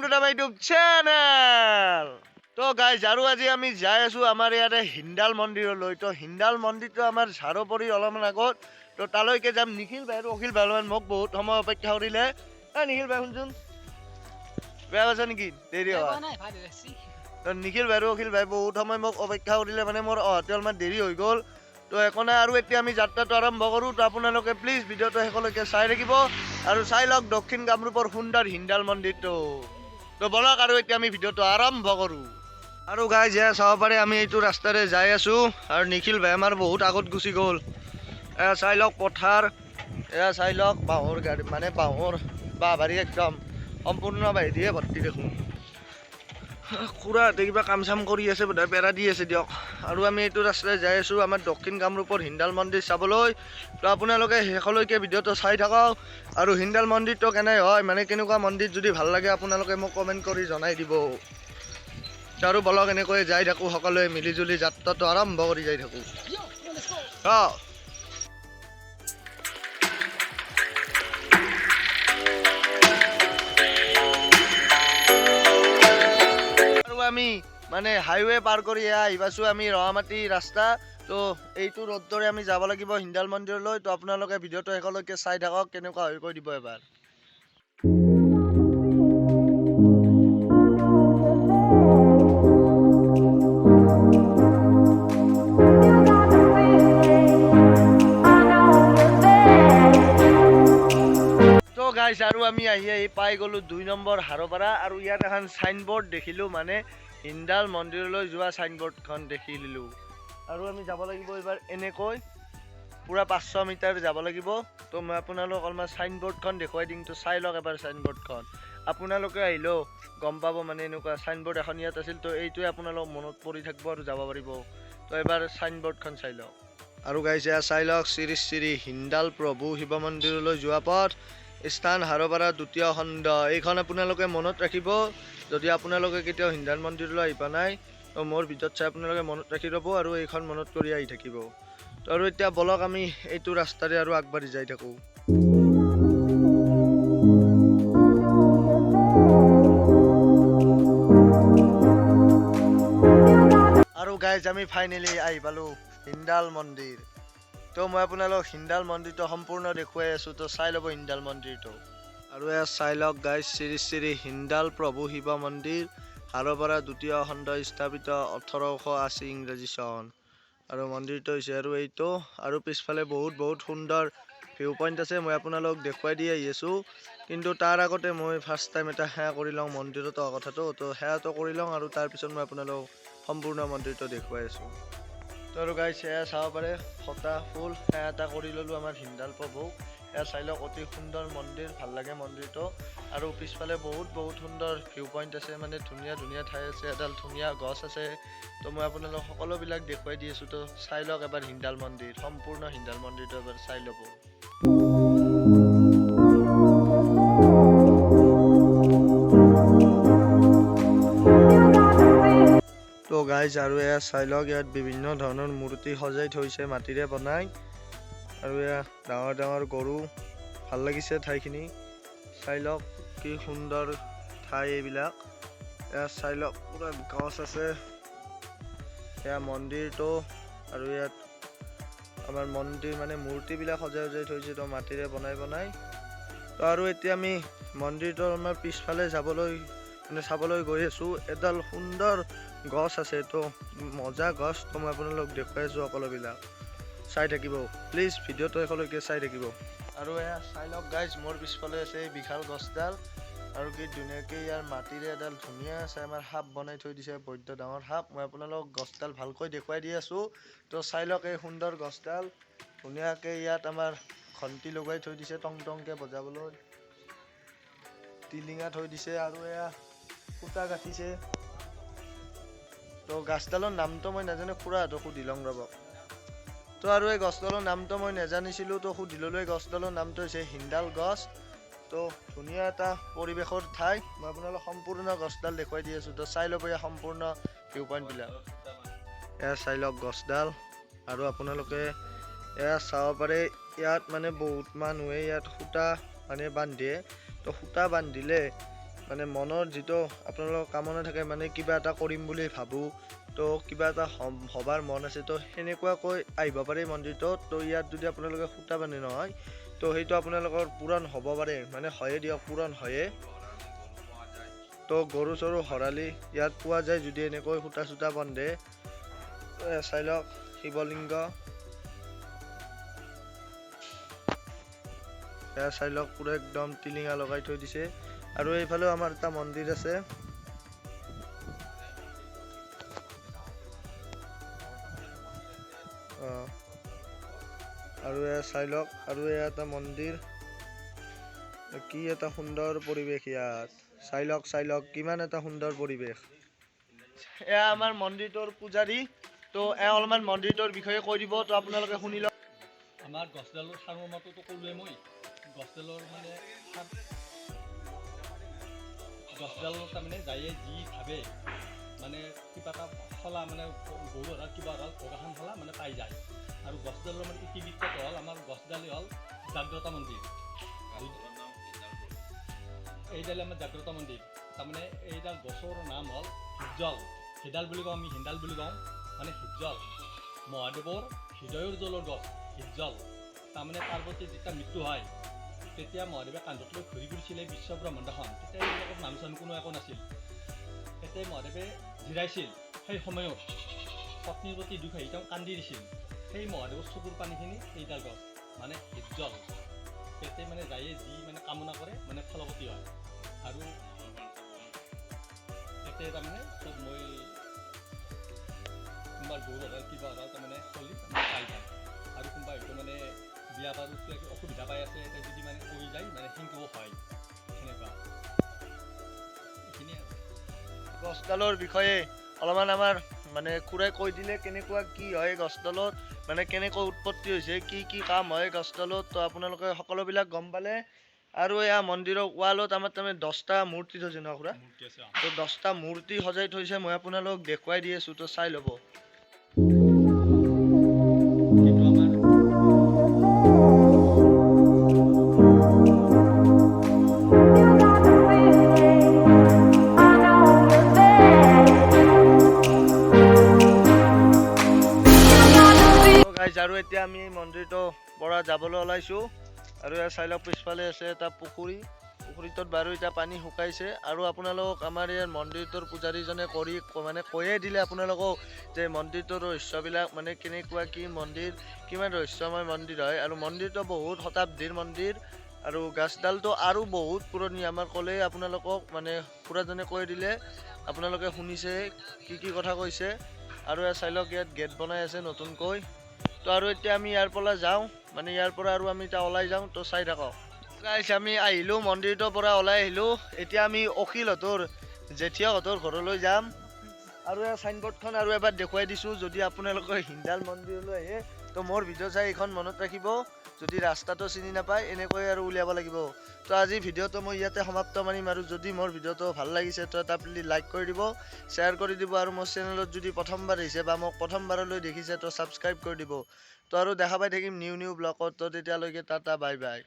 To the YouTube channel. তো guys, আৰু আজি আমি যাই আছোঁ আমাৰ ইয়াতে হিন্দাল মন্দিৰলৈ। তো হিন্দাল মন্দিৰটো আমাৰ ঝাৰপৰি অলপমান আগত, তো তালৈকে যাম। নিখিল ভাই আৰু অখিল ভাই অলপমান মোক বহুত সময় অপেক্ষা কৰিলে। এ নিখিল ভাই, শুনচোন, বেয়া পাইছা নেকি দেৰি হোৱা? নাই, ভাল লাগছি। তো নিখিল ভাই আৰু অখিল ভাই বহুত সময় মোক অপেক্ষা কৰিলে, মানে মোৰ অহাতে অলপমান দেৰি হৈ গ'ল। তো একো নাই, আৰু এতিয়া আমি যাত্ৰাটো আৰম্ভ কৰোঁ। তো আপোনালোকে প্লিজ ভিডিঅ'টো শেষলৈকে চাই থাকিব আৰু চাই লওক দক্ষিণ কামৰূপৰ সুন্দৰ হিন্দাল মন্দিৰটো। তো বলক, আৰু এতিয়া আমি ভিডিঅ'টো আৰম্ভ কৰোঁ। আৰু গাইজ, এয়া চাব পাৰে, আমি এইটো ৰাস্তাৰে যাই আছোঁ আৰু নিখিল ভাই আমাৰ বহুত আগত গুচি গ'ল। এয়া চাই লওক পথাৰ, এয়া চাই লওক বাঁহৰ গাড়ী, মানে বাঁহৰ বাঁহ বাৰী একদম সম্পূৰ্ণ বাহিৰে ভৰ্তি দেখোন। খুৰাহঁতে কিবা কাম চাম কৰি আছে বোধহয়, পেৰা দি আছে দিয়ক। আৰু আমি এইটো ৰাস্তাৰে যাই আছোঁ আমাৰ দক্ষিণ কামৰূপৰ হিন্দাল মন্দিৰ চাবলৈ। তো আপোনালোকে শেষলৈকে ভিডিঅ'টো চাই থাকক আৰু হিন্দাল মন্দিৰটো কেনে হয়, মানে কেনেকুৱা মন্দিৰ, যদি ভাল লাগে আপোনালোকে মোক কমেণ্ট কৰি জনাই দিব। আৰু বলক, এনেকৈ যাই থাকোঁ, সকলোৱে মিলি জুলি যাত্ৰাটো আৰম্ভ কৰি যাই থাকোঁ। অঁ, আৰু আমি মানে হাইৱে পাৰ কৰি এয়া আহি পাইছোঁ আমি ৰঙামাটি ৰাস্তা। তো এইটো ৰোডৰে আমি যাব লাগিব হিন্দাল মন্দিৰলৈ। তো আপোনালোকে ভিডিঅ'টো শেষলৈকে চাই থাকক, কেনেকুৱা হৈ কৈ দিব এবাৰ। তো গাইছ, আৰু আমি আহি আহি পাই গ'লোঁ 2 নম্বৰ হাৰপাৰা আৰু ইয়াত এখন চাইনবোৰ্ড দেখিলোঁ, মানে হিন্দাল মন্দিৰলৈ যোৱা চাইনবোৰ্ডখন দেখি দিলোঁ। আৰু আমি যাব লাগিব এইবাৰ এনেকৈ পূৰা 500 মিটাৰ যাব লাগিব। তো মই আপোনালোক অলপমান চাইনবোৰ্ডখন দেখুৱাই দিম। তো চাই লওক এবাৰ চাইনবোৰ্ডখন, আপোনালোকে আহিলেও গম পাব, মানে এনেকুৱা চাইনবোৰ্ড এখন ইয়াত আছিল। তো এইটোৱে আপোনালোক মনত পৰি থাকিব আৰু যাব পাৰিব। তো এবাৰ চাইনবোৰ্ডখন চাই লওক। আৰু গাইছে, এয়া চাই লওক, শ্ৰী শ্ৰী হিন্দাল প্ৰভু শিৱ মন্দিৰলৈ যোৱা পথ, স্থান হাৰপাৰা দ্বিতীয় খণ্ড। এইখন আপোনালোকে মনত ৰাখিব। যদি আপোনালোকে কেতিয়াও হিন্দাল মন্দিৰলৈ আহি পোৱা নাই, তো মোৰ ভিডিঅ'ত চাই আপোনালোকে মনত ৰাখি ল'ব আৰু এইখন মনত কৰি আহি থাকিব। তো আৰু এতিয়া বলক, আমি এইটো ৰাস্তাৰে আৰু আগবাঢ়ি যাই থাকোঁ। আৰু গাইজ, আমি ফাইনেলি আহি পালোঁ হিন্দাল মন্দিৰ। তো মই আপোনালোক হিন্দাল মন্দিৰটো সম্পূৰ্ণ দেখুৱাই আছোঁ। তো চাই ল'ব হিন্দাল মন্দিৰটো। আৰু এয়া চাই লওক গাইজ, শ্ৰী শ্ৰী হিন্দাল প্ৰভু শিৱ মন্দিৰ, হাৰপাৰা দ্বিতীয় খণ্ড, স্থাপিত 1880 ইংৰাজী চন। আৰু মন্দিৰটো হৈছে আৰু এইটো। আৰু পিছফালে বহুত বহুত সুন্দৰ ভিউ পইণ্ট আছে, মই আপোনালোক দেখুৱাই দি আহি আছোঁ। কিন্তু তাৰ আগতে মই ফাৰ্ষ্ট টাইম এটা সেৱা কৰি লওঁ মন্দিৰত অহা কথাটো। তো সেৱাটো কৰি লওঁ আৰু তাৰপিছত মই আপোনালোক সম্পূৰ্ণ মন্দিৰটো দেখুৱাই আছোঁ। তো আৰু গাইজ, এয়া চাব পাৰে, ফটা ফুল সেৱা এটা কৰি ল'লোঁ আমাৰ হিন্দাল প্ৰভুক। এয়া চাই লওক, অতি সুন্দৰ মন্দিৰ, ভাল লাগে মন্দিৰটো। আৰু পিছফালে বহুত বহুত সুন্দৰ ভিউ পইণ্ট আছে, মানে ধুনীয়া ধুনীয়া ঠাই আছে, এডাল ধুনীয়া গছ আছে। তো মই আপোনালোক সকলোবিলাক দেখুৱাই দি আছোঁ। তো চাই লওক এবাৰ হিন্দাল মন্দিৰ, সম্পূৰ্ণ হিন্দাল মন্দিৰটো এবাৰ চাই ল'ব। তো গাইজ, আৰু এয়া চাই লওক, ইয়াত বিভিন্ন ধৰণৰ মূৰ্তি সজাই থৈছে মাটিৰে বনাই। আৰু এয়া ডাঙৰ ডাঙৰ গৰু, ভাল লাগিছে ঠাইখিনি। চাই লওক কি সুন্দৰ ঠাই এইবিলাক। এয়া চাই লওক, পুৰা গছ আছে। এয়া মন্দিৰটো আৰু ইয়াত আমাৰ মন্দিৰ, মানে মূৰ্তিবিলাক সজাই সজাই থৈছে, তো মাটিৰে বনাই বনাই। তো আৰু এতিয়া আমি মন্দিৰটোৰ আমাৰ পিছফালে যাবলৈ, মানে চাবলৈ গৈ আছোঁ। এডাল সুন্দৰ গছ আছে, তো মজা গছ। তো মই আপোনালোক দেখুৱাই আছোঁ, সকলোবিলাক চাই থাকিব, প্লিজ ভিডিঅ'টো শেষলৈকে চাই থাকিব। আৰু এয়া চাই লওক গাইজ, মোৰ পিছফালে আছে এই বিশাল গছডাল। আৰু কি ধুনীয়াকৈ ইয়াৰ মাটিৰে এডাল ধুনীয়া আছে আমাৰ সাপ বনাই থৈ দিছে, বৈদ্য ডাঙৰ সাপ। মই আপোনালোকক গছডাল ভালকৈ দেখুৱাই দি আছোঁ। তো চাই লওক এই সুন্দৰ গছডাল, ধুনীয়াকৈ ইয়াত আমাৰ ঘণ্টি লগাই থৈ দিছে টং টংকৈ বজাবলৈ, টিলিঙা থৈ দিছে আৰু এয়া সূতা গাঁঠিছে। তো গাছডালৰ নামটো মই নাজানো, খুৰাহঁতক সুধি লওঁ ৰ'ব। তো আৰু এই গছডালৰ নামটো মই নাজানিছিলোঁ, তো সুধি ল'লোঁ। এই গছডালৰ নামটো হৈছে হিন্দাল গছ। তো ধুনীয়া এটা পৰিৱেশৰ ঠাই। মই আপোনালোক সম্পূৰ্ণ গছডাল দেখুৱাই দি আছোঁ। তো চাই ল'ব ইয়াৰ সম্পূৰ্ণ ভিউ পইণ্টবিলাক। এয়া চাই লওক গছডাল। আৰু আপোনালোকে এয়া চাব পাৰে, ইয়াত মানে বহুত মানুহে ইয়াত সূতা মানে বান্ধে। তো সূতা বান্ধিলে মানে মনৰ যিটো আপোনালোকৰ কামনা থাকে, মানে কিবা এটা কৰিম বুলি ভাবোঁ, তো কিবা এটা হ'বাৰ মন আছে, তো সেনেকুৱাকৈ আহিব পাৰে মন্দিৰটোত। তো ইয়াত যদি আপোনালোকে সূতা বান্ধে নহয়, তো সেইটো আপোনালোকৰ পূৰণ হ'ব পাৰে, মানে হয়ে দিয়ক, পূৰণ হয়ে। তো গৰু চৰু হৰালি ইয়াত পোৱা যায় যদি এনেকৈ সূতা চূতা বান্ধে। চাই লওক শিৱলিংগ, এয়া চাই লওক, পুৰা একদম টিলিঙা লগাই থৈ দিছে। আৰু এইফালেও আমাৰ এটা মন্দিৰ আছে। আৰু এয়া চাই লওক, আৰু এয়া এটা মন্দিৰ। কি এটা সুন্দৰ পৰিৱেশ ইয়াত, চাই লওক, চাই লওক কিমান এটা সুন্দৰ পৰিৱেশ। এয়া আমাৰ মন্দিৰটোৰ পূজাৰী, তো এওঁ অলপমান মন্দিৰটোৰ বিষয়ে কৈ দিব, তো আপোনালোকে শুনি লওক। আমাৰ গছডালৰ সাৰমৰ্মটোতো ক'লোৱে মই। গছডালৰ মানে গছডালৰ তাৰমানে যায়ে যি ভাবে, মানে কিবা এটা ফলা, মানে গৰু এৰাল কিবা এৰাল ভোগাখন ফলা মানে পাই যায়। আৰু গছডালৰ মানে ইতিবৃত্তটো হ'ল, আমাৰ গছডালেই হ'ল জাগ্ৰত মন্দিৰ। এইডাল আমাৰ জাগ্ৰত মন্দিৰ। তাৰমানে এইডাল গছৰ নাম হ'ল হিজল, হিডাল বুলি কওঁ আমি, হিন্দাল বুলি কওঁ, মানে হিজল মহাদেৱৰ হৃদয়ৰ জলৰ গছ হিজল। তাৰমানে পাৰ্বতীৰ যেতিয়া মৃত্যু হয়, তেতিয়া মহাদেৱে কান্ধত লৈ ঘূৰি ফুৰিছিলে বিশ্ব ব্ৰহ্মাণ্ডখন। তেতিয়া এইবিলাকত মানুহ চানুহ কোনো একো নাছিল। তেতিয়া মহাদেৱে জিৰাইছিল। সেই সময়ত পত্নীৰ প্ৰতি দুখ আহি তেওঁ কান্দি দিছিল। সেই মহাদেৱৰ চকুৰ পানীখিনি এইডাল গছ মানে হিজল। তেতিয়া মানে যায়ে যি মানে কামনা কৰে মানে ফলৱতী হয়। আৰু তেতিয়া তাৰমানে চব মই কোনোবা গৰু এৰাল কিবা এৰাল তাৰমানে চলি তাৰমানে পাই যায়। আৰু কোনোবা হয়তো মানে বিয়া বাৰু কিবা কিবি অসুবিধা পাই আছে, এতিয়া যদি মানে কৰি যায় মানে সেনেকুৱাও হয়, সেনেকুৱা এইখিনিয়ে। আৰু গছডালৰ বিষয়ে অলপমান আমাৰ মানে খুৰাই কৈ দিলে কেনেকুৱা কি হয় গছডালত, মানে কেনেকৈ উৎপত্তি হৈছে, কি কি কাম হয় গছডালত, তো আপোনালোকে সকলোবিলাক গম পালে। আৰু এয়া মন্দিৰৰ ৱালত আমাৰ তাৰমানে 10টা মূৰ্তি থৈছে ন খুৰা? মূৰ্তি আছে। তো 10টা মূৰ্তি সজাই থৈছে, মই আপোনালোকক দেখুৱাই দি আছোঁ, তো চাই ল'ব। কিন্তু আমাৰ গাইজ, আৰু এতিয়া আমি মন্দিৰটোৰ পৰা যাবলৈ ওলাইছোঁ। আৰু ইয়াত চাই লওক পিছফালে আছে এটা পুখুৰী, পুখুৰীটোত বাৰু এতিয়া পানী শুকাইছে। আৰু আপোনালোকক আমাৰ ইয়াৰ মন্দিৰটোৰ পূজাৰীজনে কৰি মানে কৈয়ে দিলে আপোনালোকক যে মন্দিৰটোৰ ৰহস্যবিলাক, মানে কেনেকুৱা কি মন্দিৰ, কিমান ৰহস্যময় মন্দিৰ হয়। আৰু মন্দিৰটো বহুত শতাব্দীৰ মন্দিৰ, আৰু গাছডালটো আৰু বহুত পুৰণি। আমাৰ ক'লেই আপোনালোকক মানে খুৰাজনে কৈ দিলে, আপোনালোকে শুনিছে কি কি কথা কৈছে। আৰু ইয়াত চাই লওক ইয়াত গেট বনাই আছে নতুনকৈ। তো আৰু এতিয়া আমি ইয়াৰ পৰা যাওঁ, মানে ইয়াৰ পৰা আৰু আমি এতিয়া ওলাই যাওঁ, তো চাই থাকক। গাইছ, আমি আহিলোঁ মন্দিৰটোৰ পৰা ওলাই আহিলোঁ। এতিয়া আমি অখিলহঁতৰ জেঠীয়াহঁতৰ ঘৰলৈ যাম। আৰু ইয়াৰ চাইনবৰ্ডখন আৰু এবাৰ দেখুৱাই দিছোঁ, যদি আপোনালোকে হিন্দাল মন্দিৰলৈ আহে তো মোৰ ভিডিঅ' চাই এইখন মনত ৰাখিব। যদি ৰাস্তাটো চিনি নাপায় এনেকৈ আৰু উলিয়াব লাগিব। তো আজি ভিডিঅ'টো মই ইয়াতে সমাপ্ত মাৰিম। আৰু যদি মোৰ ভিডিঅ'টো ভাল লাগিছে তো এটা প্লিজ লাইক কৰি দিব, শ্বেয়াৰ কৰি দিব, আৰু মোৰ চেনেলত যদি প্ৰথমবাৰ আহিছে বা মোক প্ৰথমবাৰলৈ দেখিছে তো ছাবস্ক্ৰাইব কৰি দিব। তো আৰু দেখা পাই থাকিম নিউ নিউ ব্লগত। তো তেতিয়ালৈকে টাটা, বাই বাই।